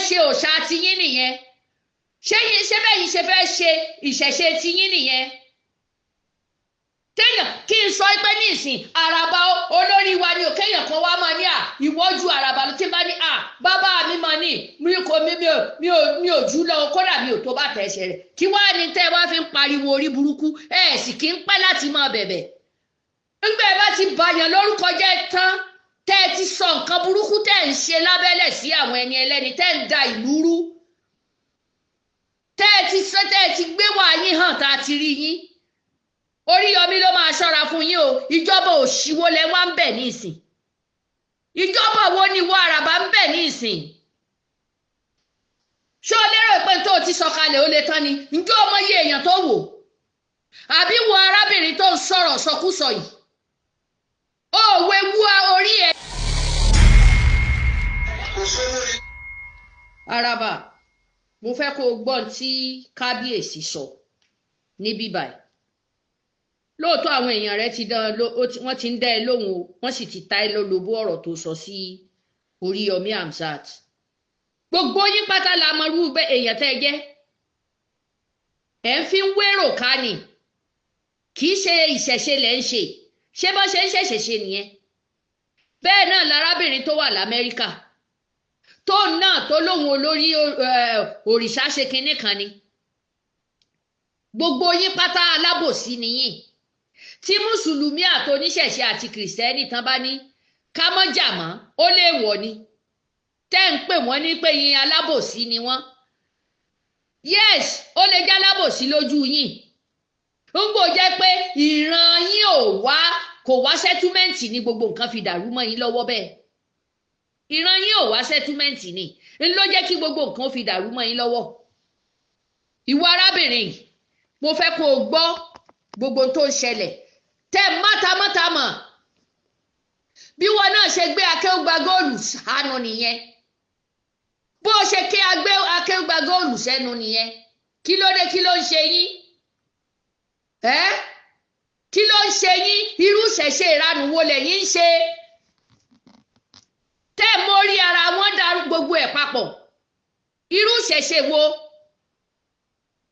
ṣe òòṣà tiyín nìyẹn? Ṣé bẹ́yìn ṣe fẹ́ ṣe ìṣẹ̀ṣe tiyín nìyẹn? Téèyàn kí n sọ pé ní ìsìn àràbà olórí wa ni òkéèyàn kan wá máa ní à ìwọ́jú àràbà ló ti bá ní à bàbá mi máa ní mi kò mi ò jù lọ, kódà mi ò tó bá tẹ̀sẹ̀ rẹ̀. Kí wá ní tẹ́ wá fi ń pariwo orí burúkú? Ẹ sì kí ń pẹ́ láti máa bẹ̀bẹ̀. Nígbà ẹ bá ti bàyàn lórúkọ jẹ́ tán, tẹ́ ẹ ti sọ nǹkan burúkú tẹ́ ẹ ń ṣe lábẹ́lẹ̀ sí àwọn ẹni ẹlẹ́ni, tẹ́ ẹ ń da ìlú rú, tẹ́ ẹ ti sọ, tẹ́ ẹ ti gbé wá yín hàn tá a ti rí yín. Oríyọmí ló máa ṣọ́ra fún yín o. Ìjọba òṣìwò lẹ wá ń bẹ̀ ní ìsìn? Ìjọba wo ni ìwọ àràbà ń bẹ̀ ní ìsìn? Ṣé o lérò pé tó o ti sọ kalẹ̀ ó lè tán ni? Ǹjẹ́ o mọ iye èèyàn tó wò? Àbí wo arábìnrin tó ń sọ̀rọ̀ sọkúsọ yìí? Ó wewu orí ẹ. Àràbà, mo fẹ́ kó o gbọ́ tí kábíyèsí sọ níbí báyìí. Lóòótọ́ àwọn èèyàn rẹ ti dán, wọ́n ti ń dá ẹ lóhùn o, wọ́n sì ti ta ẹ lólobó ọ̀rọ̀ tó sọ sí Oríyọmí Hamzat. Gbogbo yín pátá la mọ irú èèyàn tẹ́ ẹ jẹ́. Ẹ̀ ń fi ń wérò ká ni, kì í ṣe ìṣẹ̀ṣe lẹ̀ ń ṣe. Ṣé bọ́ ṣe ń ṣẹ̀ṣẹ̀ ṣe nìyẹn? Bẹ́ẹ̀ náà lárábìnrin tó wà l'Amẹ́ríkà tó náà tó lóhun olórí òrìṣà ṣe kinní kan ni. Gbogbo yín pátá alábòsí nìyín. Tí mùsùlùmí àti oníṣẹ̀ṣe àti kìrìsìtẹ́nì tán bá ní ká mọ́ jà mọ́, ó lè wọ̀ ni. Tẹ́ ń pè wọ́n ní pé yín alábòsí ni wọ́n. Yes, ó lè jẹ́ alábòsí lójú yín. Ń gbò jẹ́ pé ìran yín ò wá, kò wá sẹ́túmẹ̀ǹtì ni gbogbo nǹkan fi dàrú mọ́ yín lọ́wọ́ bẹ́ẹ̀. Ìran yín ò wá sẹ́túmẹ̀ǹtì ni ń ló jẹ́ kí gbogbo nǹkan fi dàrú mọ́ yín lọ́wọ́. Ìwọ arábìnrin, mo fẹ́ kó o gbọ́ gbogbo tó ń ṣẹlẹ̀. Tẹ́ mátamátá mọ̀ bí wọn náà ṣe gbé akéwùgbà góòlù sánú nìyẹn. Bó o ṣe ké akéwùgbà góòlù sẹ́nu nìyẹn. Kí ló dé? Kí ló ń ṣe yín? Ẹ́ kí ló ń ṣe yín? Irú ìṣẹ̀ṣe ìranù wo lẹ̀yin ń ṣe? Tẹ́ mórí ara wọn dàrú gbogbo ẹ̀ papọ̀. Irú ìṣẹ̀ṣe wo?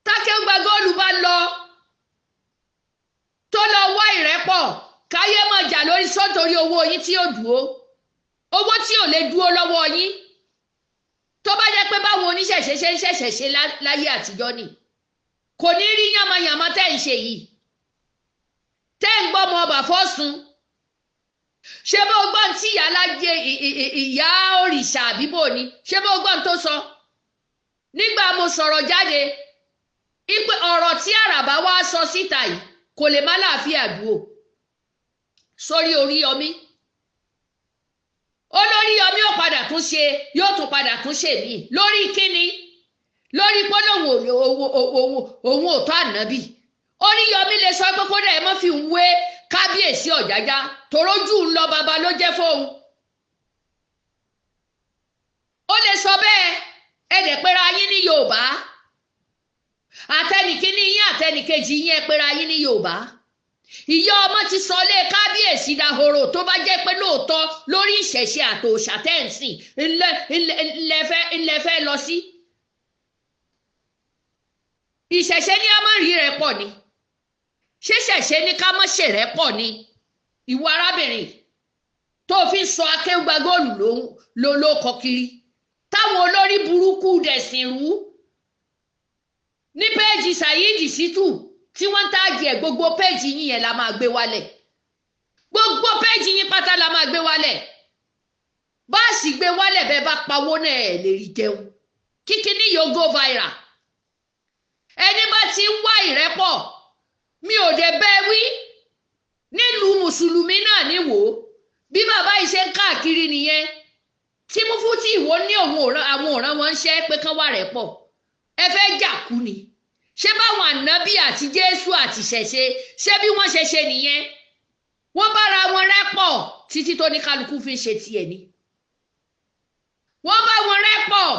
Tákéwùgbà góòlù bá lọ tó lọ wá ìrẹ́pọ̀, káyé máa jà lórí sọ́tòrí owó yín tí yóò dúró, owó tí ò lè dúró lọ́wọ́ yín. Tó bá jẹ́ pé báwọn oníṣẹ̀ṣe ṣe ń ṣẹ̀ṣẹ̀ ṣe láyé àtijọ́ ni, kò ní rí yánmayànmá tẹ́ ń ṣe yìí, tẹ́ ń gbọ́mọ ọba fọ́sùn. Ṣé bó gbọ́n tí ìyá alájẹ ìyá òrìṣà àbíbò ni? Ṣé bó gbọ́n tó sọ nígbà mo sọ̀rọ̀ jáde ipe ọ̀rọ̀ tí àràbà wá sọ síta yìí kò lè má láàfin dúró sórí Oríyọmí. Olóríyọmí ò padà tún ṣe, yóò tún padà tún ṣe mí lórí kíni? Lórí pọ́lọ́hún òun ò tó ànábì. Oríyọmí lè sọ pé kódà ẹ má fi wé kábíyèsí Ọ̀jájá, torójú ń lọ bàbá ló jẹ́ fóun. Ó lè sọ bẹ́ẹ̀. Ẹ dẹ̀ pera yín ní Yorùbá. Àtẹnìkíní yín àtẹnìkejì yín ẹ pera yín ní Yorùbá. Ìyá ọmọ ti sọ lé kábíyèsí dahoro. Tó bá jẹ́ pé lóòótọ́ lórí ìṣẹ̀ṣe àtòòṣà tẹ́ǹsìn ńlẹ̀ fẹ́ lọ sí. Ìṣẹ̀ṣe ní a máa rí rẹ̀ pọ̀ ni. Ṣé ṣẹ̀ṣe ní ká má ṣe rẹ̀ pọ̀ ni? Ìwọ arábìnrin tó fi ń sọ akéwùgbà góòlù ló kọ kiri táwọn olórí burúkú dẹ̀sìn rú ní péèjì Saheed Shittu tí wọ́n ń táàgì ẹ̀, gbogbo péèjì yín yẹn la máa gbé wálẹ̀. Gbogbo péèjì yín pátá la máa gbé wálẹ̀. Bá a sì gbé wálẹ̀ bẹ́ẹ̀ bá pawó náà ẹ̀ lè rí jẹun. Kíkiní yóò go viral. Ẹni bá ti ń wá ìrẹ́pọ̀, mi ò dé bẹ́ẹ̀ wí. Nílùú mùsùlùmí náà ní wò ó bí bàbá yìí ṣe ń káàkiri nìyẹn. Tí Mufti Ìwó ní àwọn òràn wọn ń ṣe pé kán wà rẹ́pọ̀. Ẹ fẹ́ jà kú ni. Ṣé báwọn ànábì àti Jésù àti ṣẹ̀ṣe ṣé bí wọ́n ṣe ṣe nìyẹn? Wọ́n bára wọn rẹ́pọ̀ títí tó ní kálukú fi ń ṣe tiẹ̀ ni. Wọ́n bá wọn rẹ́pọ̀.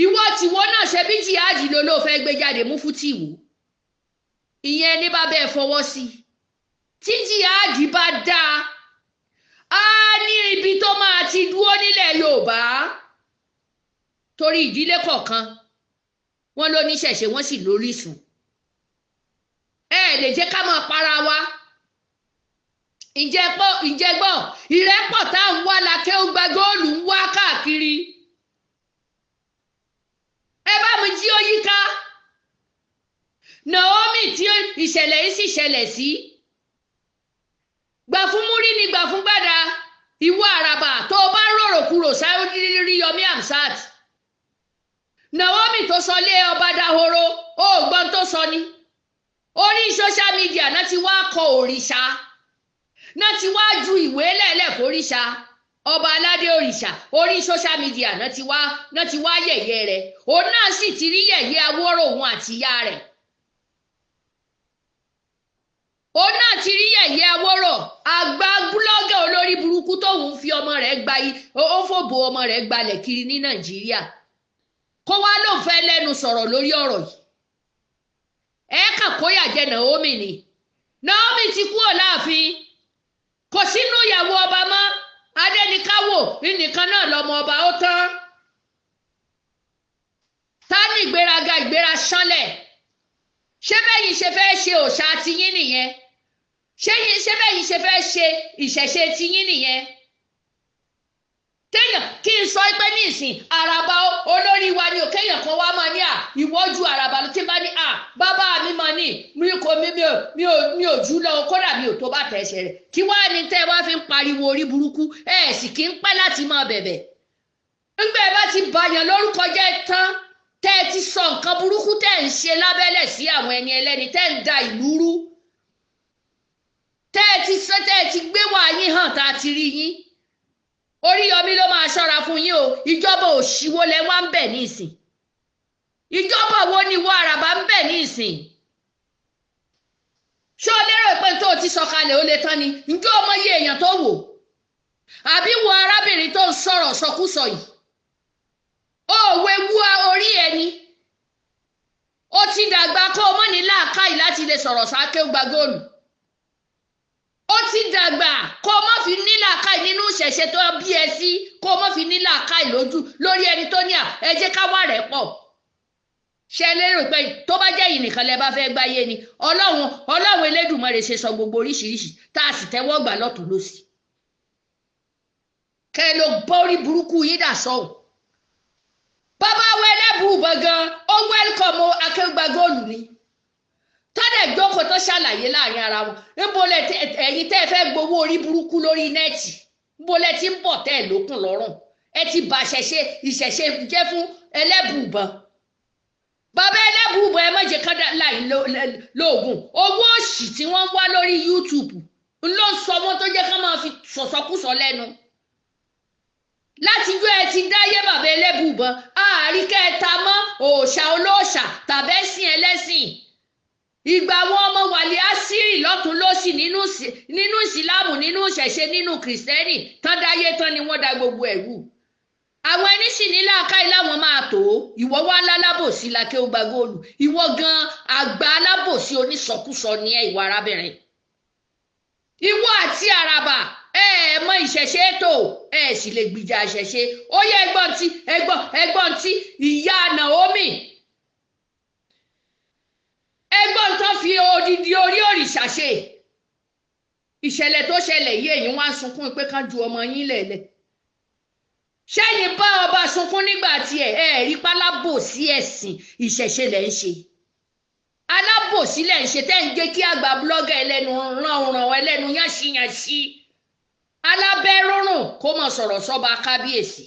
Ìwọ tìwọ náà ṣe bí jihadi ló ló fẹ́ gbé jáde Mufti Ìwó. Ìyẹn ní bá bẹ́ẹ̀ fọwọ́ sí. Tí jihadi bá dáa, á ní ibi tó máa ti dúró nílẹ̀ Yorùbá. Torí ìdílé kọ̀ọ̀kan wọ́n ló níṣẹ̀ṣe, wọ́n sì lórísun. Ẹ lè jẹ́ ká máa para wa. Ǹjẹ́ gbọ́ ìrẹ́pọ̀ tá à ń wá la Akéwùgbà Góòlù ń wá káàkiri. Ẹ bá mi jí ó yíká. Naomi tí ìṣẹ̀lẹ̀ yìí sì ṣẹlẹ̀ sí, gbà fún múrí ni gbà fún gbàdá. Ìwọ àràbà tó o bá rorò kúrò sáré Yomi Amsat. Naomi tó sọ lé ọba dahoro, ó gbọ́n tó sọ ni. Orí social media náà ti wá kọ òrìṣà, náà ti wá ju ìwé lẹ́lẹ̀ fòrìṣà, ọba aládé òrìṣà. Orí social media náà ti wá yẹ̀yẹ́ rẹ̀. Òun náà sì ti rí yẹ̀yẹ́ awọ́rò òun àti ìyá rẹ̀. Òun náà ti rí yẹ̀yẹ́ awọ́rò. Àgbà búlọ́gà olórí burúkú tóun fi ọmọ rẹ̀ gba, ó fòbò ọmọ rẹ̀ gbalẹ̀ kiri ní Nàìjíríà. Kó wá lóun fẹ́ lẹ́nu sọ̀rọ̀ lórí ọ̀rọ̀ yìí. Ẹ kàn kóyà jẹ Naomi ni. Naomi ti kúrò láàfin, kò sínú ìyàwó ọba mọ́. Adéníkáwò nìkan náà lọmọ ọba, ó tán. Ta ní ìgbéraga ìgbéra ṣánlẹ̀? Ṣé bẹ́yìn ṣe fẹ́ ṣe òòṣà tiyín nìyẹn? Ṣé bẹ́yìn ṣe fẹ́ ṣe ìṣẹ̀ṣe tiyín nìyẹn? Téèyàn kí n sọ pé ní ìsìn àràbà olórí wa ni òkéèyàn kan wá máa ní à ìwọ́jú àràbà ló ti bá ní à bàbá mi máa ní mi kò mi ò jù lọ, kódà mi ò tó bá tẹ̀sẹ̀ rẹ̀. Kí wá ní tẹ́ wá fi ń pariwo orí burúkú? Ẹ sì kí ń pẹ́ láti máa bẹ̀bẹ̀. Ńgbẹ́ bá ti bàyàn lórúkọ jẹ́ tán, tẹ́ ẹ ti sọ nǹkan burúkú tẹ́ ẹ ń ṣe lábẹ́lẹ̀ sí àwọn ẹni ẹlẹ́ni, tẹ́ ẹ ń da ìlú rú, tẹ́ ẹ ti sọ, tẹ́ ẹ ti gbé wá yín hàn tá a ti rí yín. Oríyọmí ló máa ṣọ́ra fún yín o. Ìjọba òṣìwò lẹ wá ń bẹ̀ ní ìsìn? Ìjọba wo ni ìwọ àràbà ń bẹ̀ ní ìsìn? Ṣé o lérò pé tó o ti sọ kalẹ̀ ó lè tán ni? Ǹjẹ́ o mọ iye èèyàn tó wò? Àbí wo arábìnrin tó ń sọ̀rọ̀ sọkúsọ yìí? Ó wewu orí ẹni. Ó ti dàgbà kó o mọ̀ ní làákàyè láti lè sọ̀rọ̀ sákéwùgbà Góòlù. Ó ti dàgbà kó o má fi ní làákàyè nínú ìṣẹ̀ṣe tó bí ẹ sí, kó o má fi ní làákàyè lójú lórí ẹni tó ní à ẹ jẹ́ ká wà rẹ̀ pọ̀. Ṣe lérò pé tó bá jẹ́ yìí nìkan lẹ bá fẹ́ gbáyé ni? Ọlọ́run Elédùmarè ṣe sọ gbogbo oríṣiríṣi tá a sì tẹ́wọ́ gbà lọ́tún lọ́sì. Kẹ́ ẹ ló bọ́rí burúkú yín dà sọ́hùn. Bàbá wa Ẹlẹ́bùúbọn gan ó wẹ́lkọ̀mù Akéwùgbà Góòlù ni. Tọ́dẹ̀ jókòó tó ṣàlàyé láàrin ara wọn. Níbo lẹ ẹ̀yin tẹ́ ẹ fẹ́ gbowó orí burúkú lórí nẹ́ẹ̀tì? Níbo lẹ ti ń bọ̀ tẹ́ ẹ lókun lọ́rùn? Ẹ ti bà ìṣẹ̀ṣe jẹ́ fún Ẹlẹ́bùúbọn. Bàbá Ẹlẹ́bùúbọn ẹ má jẹ́ ká láì lóògùn. Owó òṣì tí wọ́n ń wá lórí YouTube ló ń sọ wọ́n tó jẹ́ ká máa fi sọ̀sọ́kùsọ lẹ́nu. Láti jọ́ ẹ ti dáyé bàbá Ẹlẹ́bùúbọn, àárí kẹta mọ́ òòṣà olóòṣà tàbẹ́sìn ẹlẹ́sìn. Ìgbà àwọn ọmọ wàlẹ̀ àṣírí lọ́tún lọ́sì nínú ìsìlámù, nínú ìṣẹ̀ṣe, nínú kìrìsìtẹ́nì tán dáyé tán ni wọ́n da gbogbo ẹ̀rù. Àwọn ẹni sì ní làákàyè láwọn máa tó. Ìwọ wá lálábòsí l'Akéwùgbà Góòlù. Ìwọ gan àgbà alábòsí onísọkúsọ ni ẹ, ìwọ arábìnrin. Ìwọ àti àràbà ẹ ẹ mọ ìṣẹ̀ṣe tó, ẹ sì lè gbìjà ìṣẹ̀ṣe. Ó yẹ ẹ̀gbọ́n tí ìyá Naomi, ẹ̀gbọ́n tó fi odidi orí òrìṣà ṣe. Ìṣẹ̀lẹ̀ tó ṣẹlẹ̀ yìí èyí wá ń sunkún pé ká ju ọmọ yín lẹ̀lẹ̀. Ṣẹ́yìn bá ọba sunkún nígbà tí ẹ rí pálábòsí ẹ̀sìn ìṣẹ̀ṣe lẹ̀ ń ṣe. Alábòsí lẹ̀ ń ṣe tẹ́ ń gé kí àgbà búlọ́gà ẹlẹ́nu ránran ẹlẹ́nu yánṣiyánṣí. Alábẹ́rúrùn kó mọ̀ sọ̀rọ̀ sọ́ba kábíyèsí.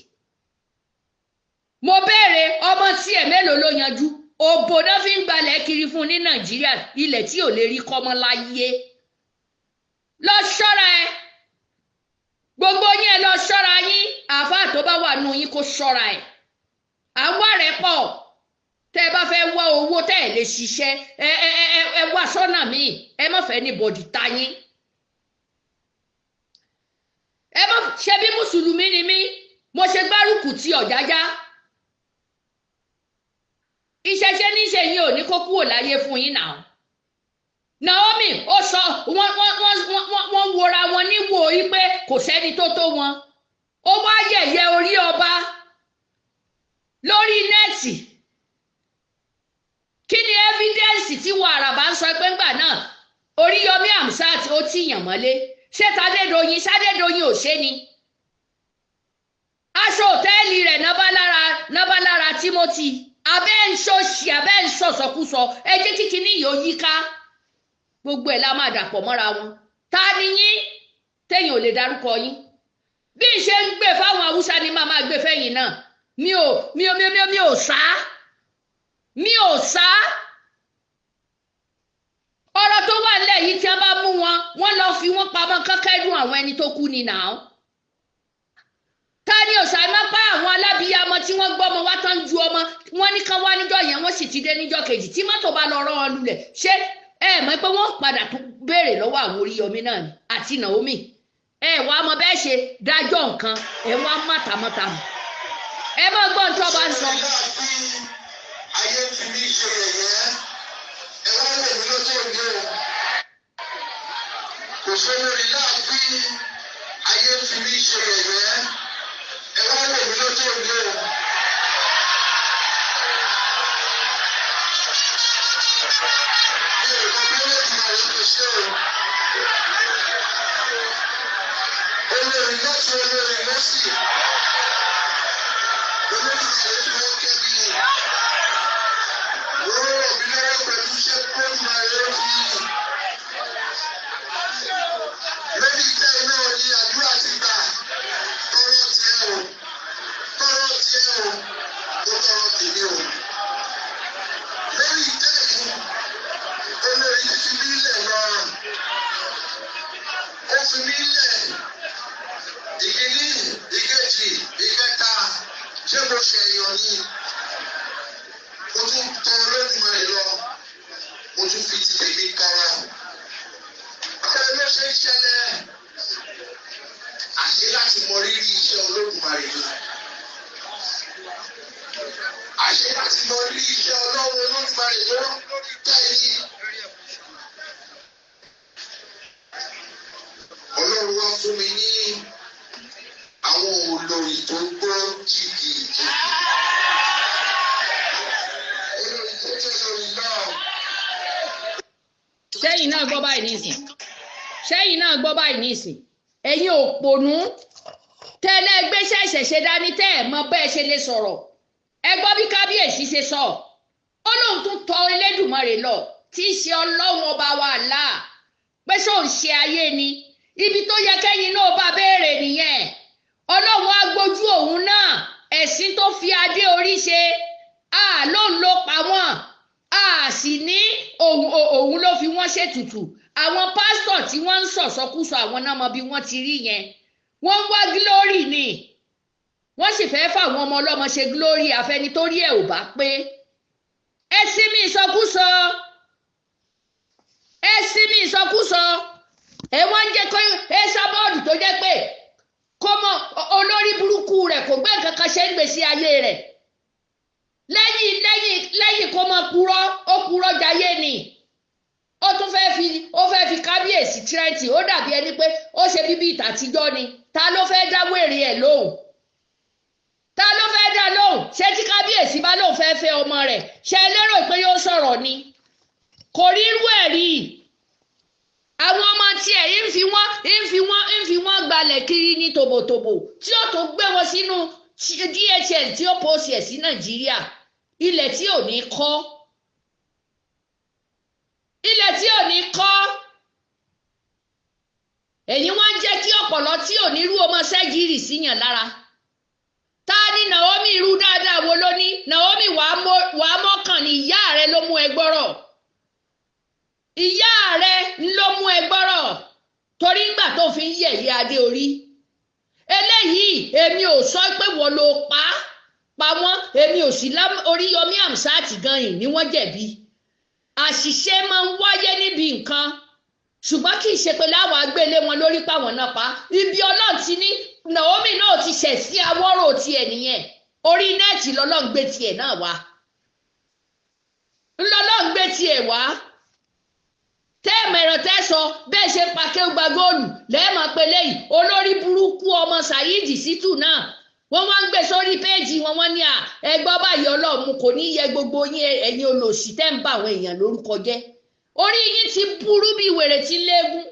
Mo béèrè ọmọ tí ẹ̀ mélòó ló yanjú? Òbò náà fi ń gbalẹ̀ kiri fún ní Nàìjíríà, ilẹ̀ tí ò lè rí kọ́mọ láyé. Lọ ṣọ́ra ẹ. Gbogbo yín ẹ lọ ṣọ́ra yín. Àáfàá tó bá wà nù yín kó ṣọ́ra ẹ̀. Àwa rẹ̀ pọ̀. Tẹ́ ẹ bá fẹ́ wá owó tẹ́ ẹ lè ṣiṣẹ́, ẹ ẹ ẹ ẹ wá sọ́nà míì. Ẹ má fẹ́ ní bọ̀dì ta yín. Ẹ má ṣe bí mùsùlùmí ni mí. Mo ṣe gbárùkù ti Ọ̀jájá. Ìṣẹ̀ṣe níṣe yín ò ní kó kúrò láyé fún yín náà. Naomi ó sọ wọ́n wora wọn níwò yí pé kò sẹ́ni tó tó wọn. Ó wá yẹ̀yẹ́ orí ọba. Lórí net, kí ni evidence tí wọ Àràbà ń sọ pé ńgbà náà Oríyọmí Hamzat ó tìyàn mọ́lé? Ṣé Tadédoyin, Ṣadédoyin ò ṣe ni? Aṣọ òtẹ́ẹ̀lì rẹ̀ nábà lára Timothy. Abẹ́ ń ṣòṣì, abẹ́ ń sọ̀sọ̀kúsọ. Ẹ jẹ́ kí kinní yìí ó yí ká. Gbogbo ẹ̀ la máa dàpọ̀ mọ́ra wọn. Ta ni yín téèyàn ò lè dárúkọ yín? Bí n ṣe ń gbé fáwọn Haúsá ni màá máa gbé fẹ́yìn náà. Mi ò mi ò mi ò mi ò sá, mi ò sá. Ọ̀rọ̀ tó wà nílẹ̀ yìí, tí wọ́n bá mú wọn, wọ́n lọ fi wọ́n pamọ́ kẹ́kẹ́dùn àwọn ẹni tó kú ni nà ó. Ta ni òsàmọ́ pa àwọn alábìyamọ tí wọ́n gbọ́mọ wá tán ju ọmọ wọn ní kán wá níjọ́ yẹn, wọ́n sì ti dé níjọ́ kejì tí mọ́tò bá lọ rọ́ wọn lulẹ̀? Ṣé ẹ mọ̀ pé wọ́n padà tún béèrè lọ́wọ́ àwọn Oríyọmí náà ni àti Naomi? Ẹ wàá mọ bẹ́ẹ̀ ṣe dájọ́ nǹkan, ẹ wá mọ̀tàmọ́tàmọ́. Ẹ má gbọ́ nǹkan bá ń sọ. Ayé ń fi mí ṣe yẹ̀yẹ́, ẹ wá wò mí lọ́jọ́ òní o. Kò sólórí láàfin, ayé ń fi mí ṣe yẹ̀yẹ́, ẹ wá wò mí lọ́jọ́ òní o. Mi ò mọ bí wọ́n ti máa ṣe ṣe o. Olórí lọ́sùn, olórí lọ́sì. Olórí màá fi wọ́n kẹ́ mi. Wọ́n rọ̀ mí lọ́wọ́ pẹ̀lú iṣẹ́ Olódùmarè ó fi. Lórí ìtẹ́ iná ni àdúrà ti gbà. Tọrọ tiẹ̀ o. Tọrọ tiẹ̀ o. Ó tọrọ tèmi o. Lórí ìtẹ́ yìí, olórí ti fi mí lẹ̀ lọ. Ó fi mí lẹ̀. Ìkíní, ìkejì, ìkẹta, ṣé mo ṣe èèyàn ni? Mo tún tọrọ Olódùmarè lọ. Mo tún fi ti tèmi tọrọ. Báwo ló ṣe ń ṣẹlẹ̀? Àṣé láti mọ rírì iṣẹ́ Olódùmarè ni. Àṣé láti mọ rírì iṣẹ́ Ọlọ́run Olódùmarè tó lórí tẹ́ yìí. Ọlọ́run wá fún mi ní àwọn olórí tó gbọ́ jìgìjìgì. Olórí tó jẹ́ lórí náà. Sẹ́yìn náà gbọ́ báyìí nísìn, sẹ́yìn náà gbọ́ báyìí nísìn. Ẹ̀yin òpònú tẹ́lẹ̀ gbéṣẹ́ ìṣẹ̀ṣe dání, tẹ́ ẹ̀ mọ bẹ́ẹ̀ ṣe lè sọ̀rọ̀. Ẹ gbọ́ bí kábíyèsí ṣe sọ. Ó lóun tún tọ Elédùmarè lọ, tí í ṣe Ọlọ́run ọba wa là, pé ṣóun ṣe ayé ni? Ibi tó yẹ kẹ́yìn náà bá béèrè nìyẹn. Ọlọ́run á gbójú òun náà, ẹ̀sìn tó fi adé orí ṣe á lóun ló pa wọ́n, a sì ní òun ló fi wọ́n ṣètùtù. Àwọn pásítọ̀ tí wọ́n ń sọ̀sọ́kúsọ, àwọn náà mọ bí wọ́n ti rí yẹn. Wọ́n ń wá glory ni, wọ́n sì fẹ́ fáwọn ọmọ ọlọ́mọ ṣe glory. Àfẹnitórí ẹ̀ ò bá pé, ẹ sinmi ìsọkúsọ, ẹ sinmi ìsọkúsọ. Ẹ wọ́n ń jẹ́ kó ẹ sábọ́ọ̀dù tó jẹ́ pé kó mọ olórí burúkú rẹ̀, kò gbé nǹkan kan ṣe ń gbèsè ayé rẹ̀ lẹ́yìn lẹ́yìn lẹ́yìn kó mọ purọ́. Ó purọ́ jayé ni. Ó tún fẹ́ fi, ó fẹ́ fi kábíyèsí tírẹ́ǹtì. Ó dàbí ẹni pé ó ṣe bíbí ìtàtijọ́ ni. Ta ló fẹ́ dá wèrè ẹ̀ lóhùn? Ta ló fẹ́ dá lóhùn? Ṣé tí kábíyèsí bá lóun fẹ́ fẹ́ ọmọ rẹ̀, ṣe é lérò pé yóò sọ̀rọ̀ ni? Kò rí irú ẹ̀ rí. Àwọn ọmọ tiẹ̀ ń fi wọ́n gbalẹ̀ kiri ní tòbòtòbò, tí ó tó gbé wọn sínú DHL, tí ó post ẹ̀ sí Nàìjíríà. Ilẹ̀ tí ò ní kọ́, ilẹ̀ tí ò ní kọ́. Èyí wọ́n ń jẹ́ kí ọ̀pọ̀lọ́ tí ò ní rú ọmọ sẹ́gìrì síyàn lára. Ta ni Naomi? Irú dáadáa wo ló ní Naomi? Wàá mọ́kàn ní ìyá rẹ ló mú ẹ gbọ́rọ̀, ìyá rẹ ló mú ẹ gbọ́rọ̀, torí ńgbà tó fi ń yẹ̀yẹ́ adé orí eléyìí, èmi ò sọ pé wọ́n ló pa á pa wọ́n. Èmi ò sí Oríyọmí Hamzat gan yìí ni wọ́n jẹ̀bi. Àṣìṣe máa ń wáyé níbi nǹkan, ṣùgbọ́n kì í ṣe pé láwọn agbélé wọn lórí páwọn náà pa. Ibi Ọlọ́run ti ní Naomi náà ti ṣẹ̀ sí awọ́rò tiẹ̀ nìyẹn. Orí net lọ́lọ́run gbé tiẹ̀ náà wá, ńlọ́lọ́run gbé tiẹ̀ wá. Tẹ́ẹ̀mù ẹ̀rọ tẹ́ sọ bẹ́ẹ̀ ṣe pa Kéwùgbà Góòlù lẹ́ẹ̀mọ́ pé lẹ́yìn olórí burúkú ọmọ Saheed Shittu náà. Wọ́n wá ń gbé sórí péèjì wọn. Wọ́n ní à ẹgbọ́ báyìí, Ọlọ́run kò ní yẹ gbogbo yín, ẹ̀yin olòṣì tẹ́ ń bá àwọn èèyàn lórúkọ jẹ́. Orí yín ti burú bí wèrè tí ń léegun.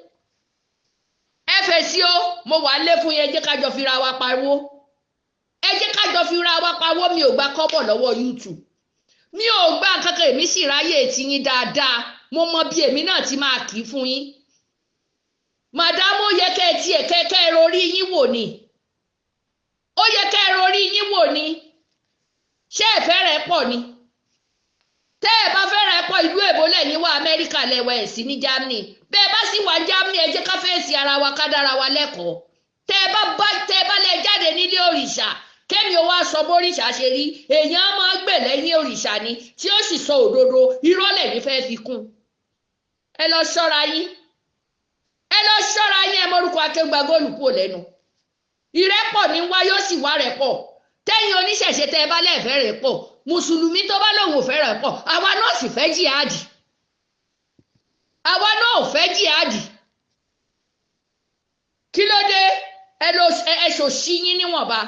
Ẹ fèsì o, mo wà lé fún yẹn. Ẹ jẹ́ kájọ fira wa pawó, ẹ jẹ́ kájọ fira wa pawó. Mi ò gba kọ́bọ̀ lọ́wọ́ YouTube, mi ò gba kankan. Èmi sì ráyè tiyín dáadáa. Mo mọ bí èmi náà ti máa kì í fún yín. Madam, ó yẹ kẹ́ ẹ tiẹ̀ kẹ́ ẹ rorí yín wò ni, ó yẹ kẹ́ ẹ rorí yín wò ni. Ṣé ẹ fẹ́ rẹ̀ pọ̀ ni? Tẹ́ ẹ bá fẹ́ rẹ̀ pọ̀, ìlú èbó lẹ́yìn wá, Amẹ́ríkà lẹ́wọ̀ ẹ̀ sí ní Germany. Bẹ́ẹ̀ bá sì wà Germany, ẹ jẹ́ ká fèsì ara wa, ká dára wa lẹ́kọ̀ọ́. Tẹ́ ẹ bá lẹ jáde nílé òrìṣà, kémi ó wá sọ bóríṣà ṣe rí. Èèyàn máa gbè lẹ́yìn òrìṣà ni tí ó sì sọ òdodo. Irọ́ lẹ́yìn fẹ́ fi kún. Ẹ lọ ṣọ́ra yín, ẹ lọ ṣọ́ra yín. Ẹ mọ́rúkọ Akéwùgbà Góòlù kúrò lẹ́nu. Ìrẹ́pọ̀ ní wá, yóò sì wá rẹ̀ pọ̀. Tẹ́yìn oníṣẹ̀ṣe, tẹ́ ẹ bá lẹ́ẹ̀fẹ́ rẹ̀ pọ̀, mùsùlùmí tó bá lòun ò fẹ́ rẹ̀ pọ̀, àwa náà sì fẹ́ jihadi, àwa náà ò fẹ́ jihadi. Kí ló dé? Ẹ lọ ẹ ṣòṣì yín níwọ̀nba.